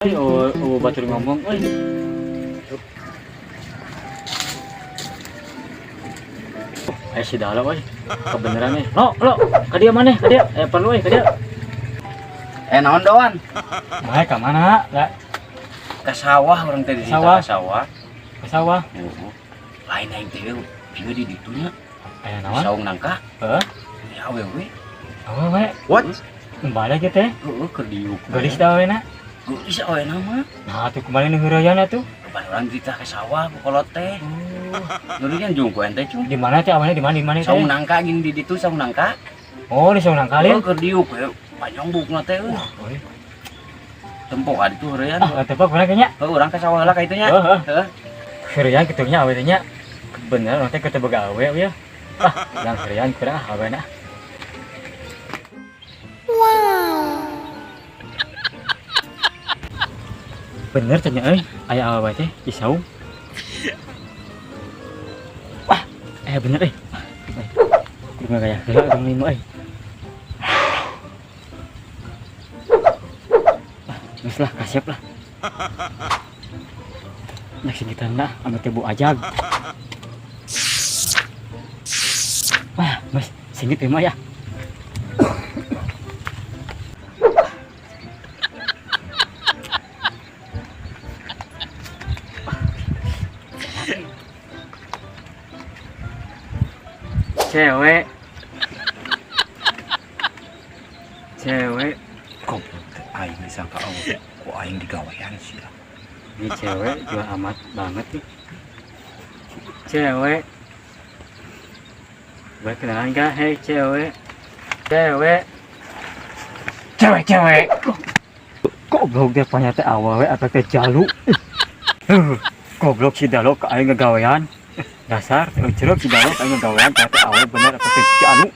Oh, oh, batur ngomong euy. Eh, si Dalo euy. Kebeneran euy. Lo, lo, ka dieu maneh, ka dieu. Eh, perlu euy, ka dieu. Eh, naon doan? Mae ka mana? Lah, Ke sawah orang tadi. Sawah. Ke sawah. Ke sawah. Oh. Lain aing teh ieu di ditu nya. Aya naon? Saung nangka. Heuh. Ya awewe. Awewe. What? Balik ge teh. Heeh, keur diuk. Geulis da awena. Geulis awena mah. Nah, tuh kemarin nu heureuyan atuh. Kapan urang ditah ke sawah ku kolot teh. Oh. Geuleuh jung ku ente cung. Di mana teh awalnya, di mana, di mana teh? Saung nangka gini di ditu saung nangka. Oh, di saung nangka Heuh, lin. keur diuk we. Panjang bukna teh euy. Oh, Tempo ka ditu heureyan. ah, tepok mana kayaknya? Heuh, urang ke sawah heula ka itu nya. Heeh. Heuh. Heureyan kitu nya awe teh nya. Bener urang teh teu boga awe ya. Ah, yang heureyan kurang ah awena. Wow. Bener teh nya euy, aya awewe teh di saung. Wah, eh bener euy. Kudu gaya heula urang lima euy. Ah, geus lah, kasiap lah. Nah, segitan lah, ame teh bu ajag. Wah, mas, singit mah ya. Cewek. Cewek. Goblok teh aing disangka awewe ku aing digawean sia. Ini cewek jual amat banget nih. Cewek. Boleh kenalan gak? Hei cewek. Cewek. Cewek, cewek. Goblok dia punya teh awewe atau teh jalu. Goblok si Dalo ke aing ngegawean. Dasar, curug si Dalo ke aing ngegawean teh awewe bener atau teh jalu.